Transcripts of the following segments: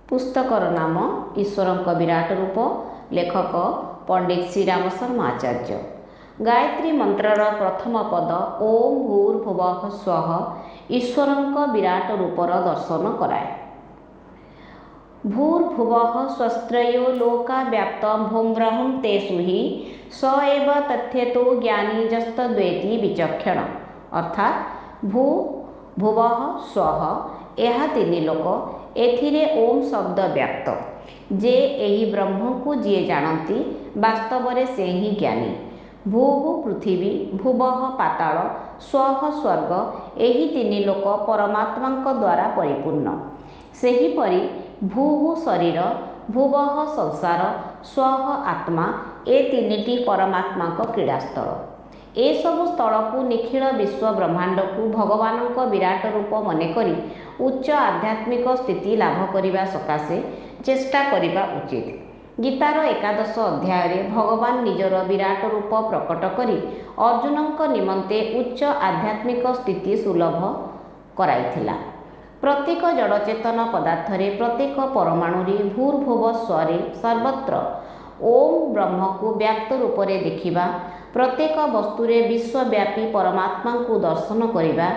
ପୁସ୍ତକର ନାମ ଈଶ୍ୱରଙ୍କ ବିରାଟ ରୂପ, ଲେଖକ ପଣ୍ଡିତ ଶ୍ରୀରାମ ଶର୍ମା ଆଚାର୍ଯ୍ୟ। ଗାୟତ୍ରୀ ମନ୍ତ୍ରର ପ୍ରଥମ ପଦ ଓମ୍ ଭୂର୍ଭୁବଃ ସ୍ୱଃ ଈଶ୍ୱରଙ୍କ ବିରାଟ ରୂପର ଦର୍ଶନ କରାଏ। ଭୂର୍ଭୁବଃ ସ୍ୱସ୍ତ୍ରୟୋ ଲୋକା ବ୍ୟାପ୍ତ ଭୁମ୍ବ୍ରହ୍ମ ତେଷୁ ହି ସ ଏବ ତଥ୍ୟତୋ ଜ୍ଞାନୀ ଯସ୍ତଦ୍ୱେତି ବିଚକ୍ଷଣ। ଅର୍ଥାତ୍ ଭୂ, ଭୁବଃ, ସ୍ୱଃ, ଏହା ତିନି ଲୋକ, ଏଥିରେ ଓମ୍ ଶବ୍ଦ ବ୍ୟାପ୍ତ। ଯେ ଏହି ବ୍ରହ୍ମକୁ ଯିଏ ଜାଣନ୍ତି, ବାସ୍ତବରେ ସେ ହିଁ ଜ୍ଞାନୀ। ଭୂଃ ପୃଥିବୀ, ଭୁବଃ ପାତାଳ, ସ୍ୱଃ ସ୍ୱର୍ଗ, ଏହି ତିନି ଲୋକ ପରମାତ୍ମାଙ୍କ ଦ୍ୱାରା ପରିପୂର୍ଣ୍ଣ। ସେହିପରି ଭୂଃ ଶରୀର, ଭୁବଃ ସଂସାର, ସ୍ୱଃ ଆତ୍ମା, ଏ ତିନିଟି ପରମାତ୍ମାଙ୍କ କ୍ରୀଡ଼ାସ୍ଥଳ। ଏସବୁ ସ୍ଥଳକୁ, ନିଖିଳ ବିଶ୍ୱ ବ୍ରହ୍ମାଣ୍ଡକୁ ଭଗବାନଙ୍କ ବିରାଟ ରୂପ ମନେକରି ଉଚ୍ଚ ଆଧ୍ୟାତ୍ମିକ ସ୍ଥିତି ଲାଭ କରିବା ସକାଶେ ଚେଷ୍ଟା କରିବା ଉଚିତ। ଗୀତାର ଏକାଦଶ ଅଧ୍ୟାୟରେ ଭଗବାନ ନିଜର ବିରାଟ ରୂପ ପ୍ରକଟ କରି ଅର୍ଜୁନଙ୍କ ନିମନ୍ତେ ଉଚ୍ଚ ଆଧ୍ୟାତ୍ମିକ ସ୍ଥିତି ସୁଲଭ କରାଇଥିଲା। ପ୍ରତ୍ୟେକ ଜଡ଼ଚେତନ ପଦାର୍ଥରେ, ପ୍ରତ୍ୟେକ ପରମାଣୁରେ, ଭୂର୍ଭୁବ ସ୍ୱରେ ସର୍ବତ୍ର ଓମ୍ ବ୍ରହ୍ମକୁ ବ୍ୟାପ୍ତ ରୂପରେ ଦେଖିବା, ପ୍ରତ୍ୟେକ ବସ୍ତୁରେ ବିଶ୍ୱବ୍ୟାପୀ ପରମାତ୍ମାଙ୍କୁ ଦର୍ଶନ କରିବା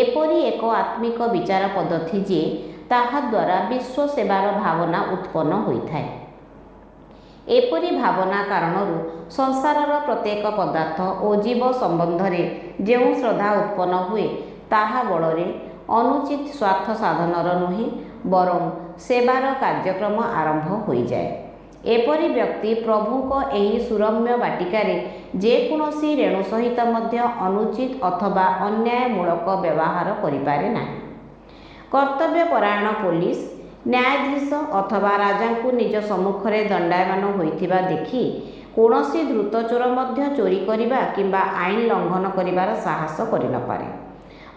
ଏପରି ଏକ ଆତ୍ମିକ ବିଚାର ପଦ୍ଧତି ଯେ ତାହାଦ୍ୱାରା ବିଶ୍ୱ ସେବାର ଭାବନା ଉତ୍ପନ୍ନ ହୋଇଥାଏ। ଏପରି ଭାବନା କାରଣରୁ ସଂସାରର ପ୍ରତ୍ୟେକ ପଦାର୍ଥ ଓ ଜୀବ ସମ୍ବନ୍ଧରେ ଯେଉଁ ଶ୍ରଦ୍ଧା ଉତ୍ପନ୍ନ ହୁଏ, ତାହା ବଳରେ ଅନୁଚିତ ସ୍ୱାର୍ଥ ସାଧନର ନୁହେଁ, ବରଂ ସେବାର କାର୍ଯ୍ୟକ୍ରମ ଆରମ୍ଭ ହୋଇଯାଏ। ଏପରି ବ୍ୟକ୍ତି ପ୍ରଭୁଙ୍କ ଏହି ସୁରମ୍ୟ ବାଟିକାରେ ଯେକୌଣସି ରେଣୁ ସହିତ ମଧ୍ୟ ଅନୁଚିତ ଅଥବା ଅନ୍ୟାୟମୂଳକ ବ୍ୟବହାର କରିପାରେ ନାହିଁ। କର୍ତ୍ତବ୍ୟପରାୟଣ ପୋଲିସ, ନ୍ୟାୟାଧୀଶ ଅଥବା ରାଜାଙ୍କୁ ନିଜ ସମ୍ମୁଖରେ ଦଣ୍ଡାୟମାନ ହୋଇଥିବା ଦେଖି କୌଣସି ଧୂର୍ତ୍ତ ଚୋର ମଧ୍ୟ ଚୋରି କରିବା କିମ୍ବା ଆଇନ ଲଙ୍ଘନ କରିବାର ସାହସ କରିନପାରେ।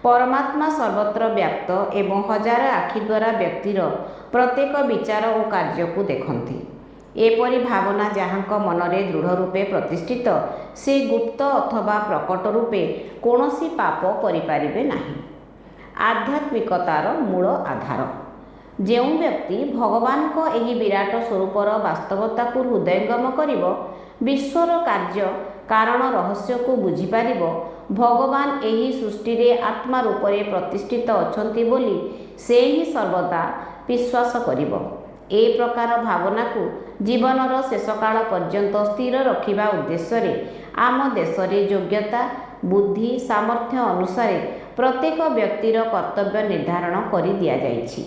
ପରମାତ୍ମା ସର୍ବତ୍ର ବ୍ୟାପ୍ତ ଏବଂ ହଜାର ଆଖି ଦ୍ୱାରା ବ୍ୟକ୍ତିର ପ୍ରତ୍ୟେକ ବିଚାର ଓ କାର୍ଯ୍ୟକୁ ଦେଖନ୍ତି। ଏପରି ଭାବନା ଯାହାଙ୍କ ମନରେ ଦୃଢ଼ ରୂପେ ପ୍ରତିଷ୍ଠିତ, ସେ ଗୁପ୍ତ ଅଥବା ପ୍ରକଟ ରୂପେ କୌଣସି ପାପ କରିପାରିବେ ନାହିଁ। ଆଧ୍ୟାତ୍ମିକତାର ମୂଳ ଆଧାର। ଯେଉଁ ବ୍ୟକ୍ତି ଭଗବାନଙ୍କ ଏହି ବିରାଟ ସ୍ୱରୂପର ବାସ୍ତବତାକୁ ହୃଦୟଙ୍ଗମ କରିବ, ବିଶ୍ୱର କାର୍ଯ୍ୟ କାରଣ ରହସ୍ୟକୁ ବୁଝିପାରିବ, ଭଗବାନ ଏହି ସୃଷ୍ଟିରେ ଆତ୍ମା ରୂପରେ ପ୍ରତିଷ୍ଠିତ ଅଛନ୍ତି ବୋଲି ସେ ହିଁ ସର୍ବଦା ବିଶ୍ୱାସ କରିବ, ଏ ପ୍ରକାର ଭାବନାକୁ ଜୀବନର ଶେଷକାଳ ପର୍ଯ୍ୟନ୍ତ ସ୍ଥିର ରଖିବା ଉଦ୍ଦେଶ୍ୟରେ ଆମ ଦେଶରେ ଯୋଗ୍ୟତା, ବୁଦ୍ଧି, ସାମର୍ଥ୍ୟ ଅନୁସାରେ ପ୍ରତ୍ୟେକ ବ୍ୟକ୍ତିର କର୍ତ୍ତବ୍ୟ ନିର୍ଦ୍ଧାରଣ କରି ଦିଆଯାଇଛି।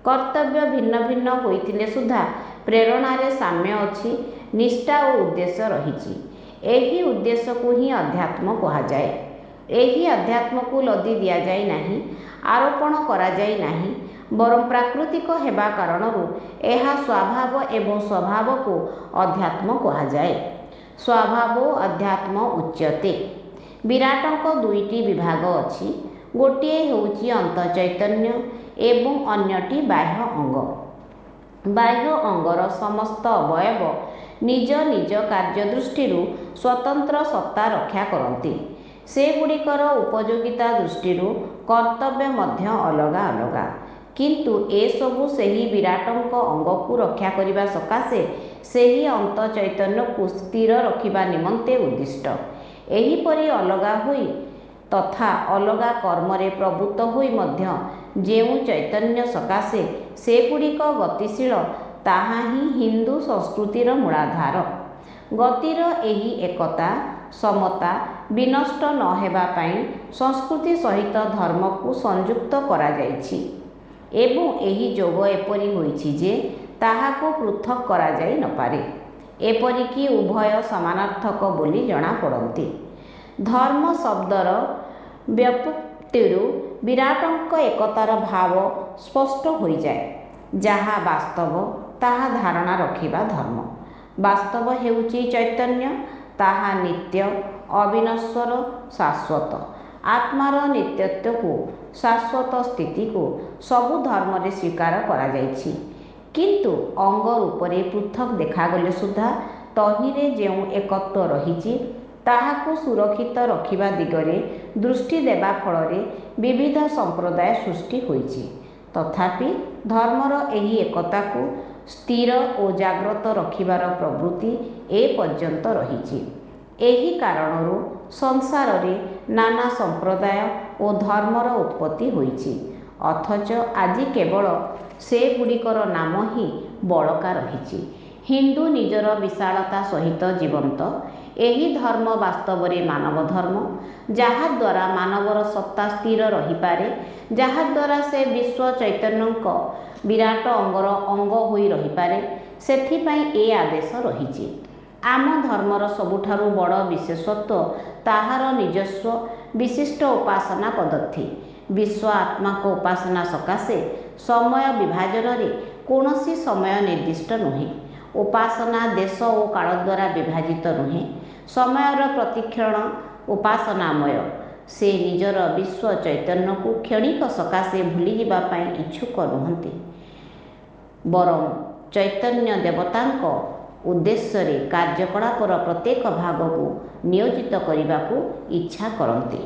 କର୍ତ୍ତବ୍ୟ ଭିନ୍ନ ଭିନ୍ନ ହୋଇଥିଲେ ସୁଦ୍ଧା ପ୍ରେରଣାରେ ସାମ୍ୟ ଅଛି, ନିଷ୍ଠା ଓ ଉଦ୍ଦେଶ୍ୟ ରହିଛି। ଏହି ଉଦ୍ଦେଶ୍ୟକୁ ହିଁ ଅଧ୍ୟାତ୍ମ କୁହାଯାଏ। ଏହି ଅଧ୍ୟାତ୍ମକୁ ଲଦି ଦିଆଯାଇ ନାହିଁ, ଆରୋପଣ କରାଯାଇ ନାହିଁ, ବରଂ ପ୍ରାକୃତିକ ହେବା କାରଣରୁ ଏହା ସ୍ୱଭାବ ଏବଂ ସ୍ୱଭାବକୁ ଅଧ୍ୟାତ୍ମ କୁହାଯାଏ। ସ୍ୱଭାବୋ ଅଧ୍ୟାତ୍ମ ଉଚ୍ୟତେ। ବିରାଟଙ୍କ ଦୁଇଟି ବିଭାଗ ଅଛି। ଗୋଟିଏ ହେଉଛି ଅନ୍ତଃଚୈତନ୍ୟ ଏବଂ ଅନ୍ୟଟି ବାହ୍ୟ ଅଙ୍ଗ। ବାହ୍ୟ ଅଙ୍ଗର ସମସ୍ତ ଅବୟବ ନିଜ ନିଜ କାର୍ଯ୍ୟ ଦୃଷ୍ଟିରୁ ସ୍ୱତନ୍ତ୍ର ସତ୍ତା ରକ୍ଷା କରନ୍ତି। ସେଗୁଡ଼ିକର ଉପଯୋଗିତା ଦୃଷ୍ଟିରୁ କର୍ତ୍ତବ୍ୟ ମଧ୍ୟ ଅଲଗା ଅଲଗା। କିନ୍ତୁ ଏସବୁ ସେହି ବିରାଟଙ୍କ ଅଙ୍ଗକୁ ରକ୍ଷା କରିବା ସକାଶେ ସେହି ଅନ୍ତଃଚୈତନ୍ୟକୁ ସ୍ଥିର ରଖିବା ନିମନ୍ତେ ଉଦ୍ଦିଷ୍ଟ। ଏହିପରି ଅଲଗା ହୋଇ ତଥା ଅଲଗା କର୍ମରେ ପ୍ରବୃତ୍ତ ହୋଇ ମଧ୍ୟ ଯେଉଁ ଚୈତନ୍ୟ ସକାଶେ ସେଗୁଡ଼ିକ ଗତିଶୀଳ, ତାହା ହିଁ ହିନ୍ଦୁ ସଂସ୍କୃତିର ମୂଳାଧାର। ଗତିର ଏହି ଏକତା, ସମତା ବିନଷ୍ଟ ନ ହେବା ପାଇଁ ସଂସ୍କୃତି ସହିତ ଧର୍ମକୁ ସଂଯୁକ୍ତ କରାଯାଇଛି ଏବଂ ଏହି ଯୋଗ ଏପରି ହୋଇଛି ଯେ ତାହାକୁ ପୃଥକ୍ କରାଯାଇ ନପାରେ। ଏପରିକି ଉଭୟ ସମାନାର୍ଥକ ବୋଲି ଜଣାପଡ଼ନ୍ତି। ଧର୍ମ ଶବ୍ଦର ବ୍ୟୁତ୍ପତ୍ତିରୁ ବିରାଟଙ୍କ ଏକତାର ଭାବ ସ୍ପଷ୍ଟ ହୋଇଯାଏ। ଯାହା ବାସ୍ତବ, ତାହା ଧାରଣା ରଖିବା ଧର୍ମ। ବାସ୍ତବ ହେଉଛି ଚୈତନ୍ୟ, ତାହା ନିତ୍ୟ, ଅବିନଶ୍ୱର, ଶାଶ୍ୱତ। ଆତ୍ମାର ନିତ୍ୟତ୍ୱକୁ, ଶାଶ୍ୱତ ସ୍ଥିତିକୁ ସବୁ ଧର୍ମରେ ସ୍ୱୀକାର କରାଯାଇଛି। କିନ୍ତୁ ଅଙ୍ଗ ରୂପରେ ପୃଥକ୍ ଦେଖାଗଲେ ସୁଦ୍ଧା ତହିଁରେ ଯେଉଁ ଏକତ୍ୱ ରହିଛି, ତାହାକୁ ସୁରକ୍ଷିତ ରଖିବା ଦିଗରେ ଦୃଷ୍ଟି ଦେବା ଫଳରେ ବିବିଧ ସମ୍ପ୍ରଦାୟ ସୃଷ୍ଟି ହୋଇଛି। ତଥାପି ଧର୍ମର ଏହି ଏକତାକୁ ସ୍ଥିର ଓ ଜାଗ୍ରତ ରଖିବାର ପ୍ରବୃତ୍ତି ଏପର୍ଯ୍ୟନ୍ତ ରହିଛି। ଏହି କାରଣରୁ ସଂସାରରେ ନାନା ସମ୍ପ୍ରଦାୟ ଓ ଧର୍ମର ଉତ୍ପତ୍ତି ହୋଇଛି। ଅଥଚ ଆଜି କେବଳ ସେଗୁଡ଼ିକର ନାମ ହିଁ ବଳକା ରହିଛି। ହିନ୍ଦୁ ନିଜର ବିଶାଳତା ସହିତ ଜୀବନ୍ତ। ଏହି ଧର୍ମ ବାସ୍ତବରେ ମାନବଧର୍ମ, ଯାହାଦ୍ୱାରା ମାନବର ସତ୍ତା ସ୍ଥିର ରହିପାରେ, ଯାହାଦ୍ୱାରା ସେ ବିଶ୍ୱଚୈତନ୍ୟଙ୍କ ବିରାଟ ଅଙ୍ଗର ଅଙ୍ଗ ହୋଇ ରହିପାରେ, ସେଥିପାଇଁ ଏ ଆଦେଶ ରହିଛି। ଆମ ଧର୍ମର ସବୁଠାରୁ ବଡ଼ ବିଶେଷତ୍ୱ ତାହାର ନିଜସ୍ୱ ବିଶିଷ୍ଟ ଉପାସନା ପଦ୍ଧତି। ବିଶ୍ୱ ଆତ୍ମାଙ୍କ ଉପାସନା ସକାଶେ ସମୟ ବିଭାଜନରେ କୌଣସି ସମୟ ନିର୍ଦ୍ଦିଷ୍ଟ ନୁହେଁ। ଉପାସନା ଦେଶ ଓ କାଳଦ୍ୱାରା ବିଭାଜିତ ନୁହେଁ। ସମୟର ପ୍ରତିକ୍ଷଣ ଉପାସନାମୟ। ସେ ନିଜର ବିଶ୍ୱ ଚୈତନ୍ୟକୁ କ୍ଷଣିକ ସକାଶେ ଭୁଲିଯିବା ପାଇଁ ଇଚ୍ଛୁକ ନୁହନ୍ତି, ବରଂ ଚୈତନ୍ୟ ଦେବତାଙ୍କ ଉଦ୍ଦେଶ୍ୟରେ କାର୍ଯ୍ୟକଳାପର ପ୍ରତ୍ୟେକ ଭାଗକୁ ନିୟୋଜିତ କରିବାକୁ ଇଚ୍ଛା କରନ୍ତି।